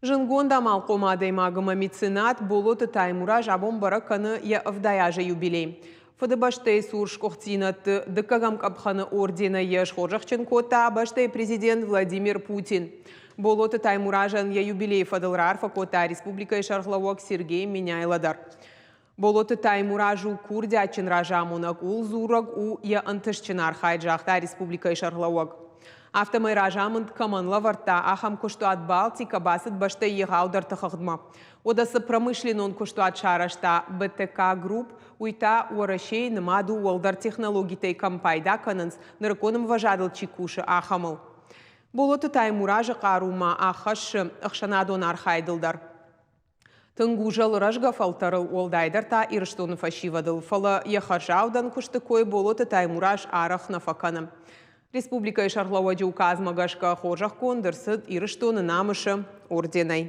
Зындгонд амалхъом адӕймаг ӕмӕ меценат Боллоты Таймураз абон бӕрӕг кӕны йӕ 70 азы юбилей. Фыдыбӕстӕйы цур сгуыхтдзинӕдты дыккӕгӕм къӕпхӕны орденӕй йӕ схорзӕхджын кодта бӕстӕйы президент Владимир Путин. Боллоты Таймуразӕн йӕ юбилейы фӕдыл раарфӕ кодта республикӕйы сӕргълӕууӕг Сергей Меняйло дӕр. Боллоты Таймураз у курдиатджын разамонӕг, ууыл дзурӕг у йӕ ӕнтыстджын архайд, загъта республикӕйы сӕргълӕууӕг. Афтӕмӕй разамынд кӕмӕн лӕвӕрдта, ахӕм куыстуат «Балтика» бацыд бӕстӕйы егъаудӕрты хыгъдмӕ. Уӕдӕ цы промышленнон куыстуат сарӕзта БТК Групп, уый та Уӕрӕсейы нымад у уӕлдӕр технологитӕй кӕм пайда кӕнынц, нырыккон ӕмвӕзадыл чи кусы, ахӕмыл. Боллоты Таймуразы хъару ма ӕххӕссы ӕхсӕнадон архайдыл дӕр. Тынг узӕлы рӕзгӕ фӕлтӕрыл, уӕлдайдӕр та Ирыстоны фӕсивӕдыл, фӕлӕ йӕ хӕрзаудӕн куысты кой Боллоты Таймураз арӕх нӕ фӕкӕны. Республикӕйы сӕргълӕууӕджы указмӕ гӕсгӕ хорзӕхгонд ӕрцыд Ирыстоны намысы орденӕй.